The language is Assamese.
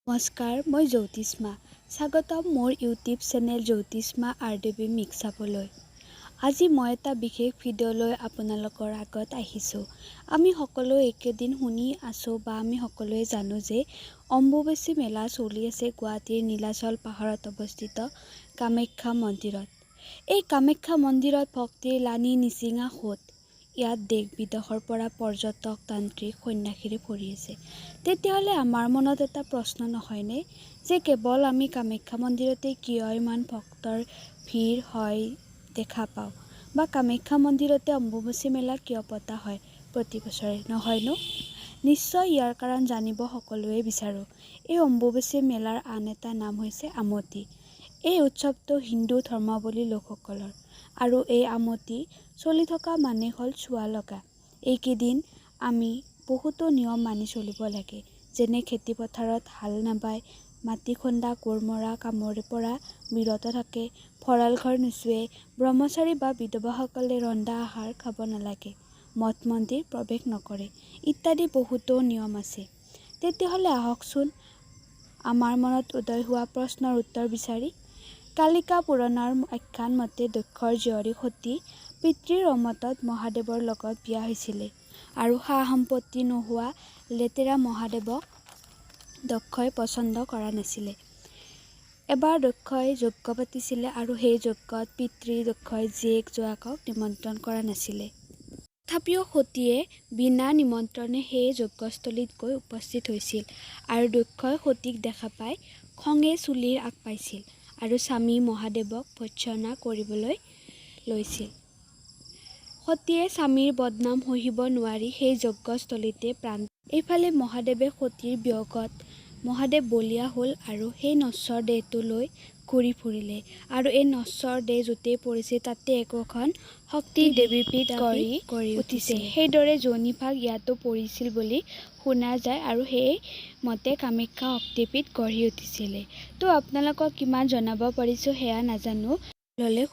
নমস্কাৰ, মই জ্যোতিষ্মা। স্বাগতম মোৰ YouTube channel Jyotishma R D B মিক্সাপলৈ। আজি মই এটা বিশেষ ভিডিঅ' লৈ আপোনালোকৰ আগত আহিছোঁ। আমি সকলোৱে এইকেইদিন শুনি আছোঁ বা আমি সকলোৱে জানো যে অম্বুবাচী মেলা চলি আছে গুৱাহাটীৰ নীলাচল পাহাৰত অৱস্থিত কামাখ্যা মন্দিৰত। এই কামাখ্যা মন্দিৰত ভক্তিৰ লানি নিচিঙা সোঁত। ইয়াত দেশ বিদেশৰ পৰা পৰ্যটক, তান্ত্ৰিক, সন্যাসীৰে ভৰি আছে। তেতিয়াহ'লে আমাৰ মনত এটা প্ৰশ্ন নহয়নে যে কেৱল আমি কামাখ্যা মন্দিৰতে কিয় ইমান ভক্তৰ ভিৰ হয় দেখা পাওঁ বা কামাখ্যা মন্দিৰতে অম্বুবাচী মেলা কিয় পতা হয় প্ৰতি বছৰে, নহয়নো? নিশ্চয় ইয়াৰ কাৰণ জানিব সকলোৱে বিচাৰোঁ। এই অম্বুবাচী মেলাৰ আন এটা নাম হৈছে আমতি। এই উৎসৱটো হিন্দু ধৰ্মাৱলম্বী লোকসকলৰ আৰু এই আমতি চলি থকা মানে হ'ল চুৱা লগা। এইকেইদিন আমি বহুতো নিয়ম মানি চলিব লাগে, যেনে খেতিপথাৰত হাল নাবায়, মাটি খন্দা, কোৰ মৰা কামৰ পৰা বিৰত থাকে, ভঁৰাল ঘৰ নুচুৱে, ব্ৰহ্মচাৰী বা বিধৱাসকলে ৰন্ধা আহাৰ খাব নালাগে, মঠ মন্দিৰ প্ৰৱেশ নকৰে ইত্যাদি বহুতো নিয়ম আছে। তেতিয়াহ'লে আহকচোন আমাৰ মনত উদয় হোৱা প্ৰশ্নৰ উত্তৰ বিচাৰি। কালিকা পুৰাণৰ আখ্যান মতে দক্ষৰ জীয়ৰী সতী পিতৃৰ অমতত মহাদেৱৰ লগত বিয়া হৈছিলে আৰু সা-সম্পত্তি নোহোৱা লেতেৰা মহাদেৱক দক্ষই পচন্দ কৰা নাছিলে। এবাৰ দক্ষই যজ্ঞ পাতিছিলে আৰু সেই যজ্ঞত পিতৃ দক্ষই জীয়েক জোঁৱায়েকক নিমন্ত্ৰণ কৰা নাছিলে। তথাপিও সতীয়ে বিনা নিমন্ত্ৰণে সেই যজ্ঞস্থলীত গৈ উপস্থিত হৈছিল আৰু দক্ষই সতীক দেখা পাই খঙে চুলিৰ আগ পাইছিল আৰু স্বামী মহাদেৱক ভৰ্ৎসনা কৰিবলৈ লৈছিল। সতীয়ে স্বামীৰ বদনাম সহিব নোৱাৰি সেই যজ্ঞস্থলীতে প্ৰাণ। এইফালে মহাদেৱে সতীৰ বিয়োগত মহাদেৱ বলিয়া হ'ল আৰু সেই নশ্বৰ দেহটো লৈ ঘূৰি ফুৰিলে আৰু এই নশ্বৰ দেহ য'তেই পৰিছে তাতে একোখন শক্তি দেৱীপীঠ গঢ়ি উঠিছে। সেইদৰে যোনিভাগ ইয়াতো পৰিছিল বুলি শুনা যায় আৰু সেই মতে কামাখ্যা শক্তিপীঠ গঢ়ি উঠিছিলে। তো আপোনালোকক কিমান জনাব পাৰিছোঁ সেয়া নাজানো, ল'লে।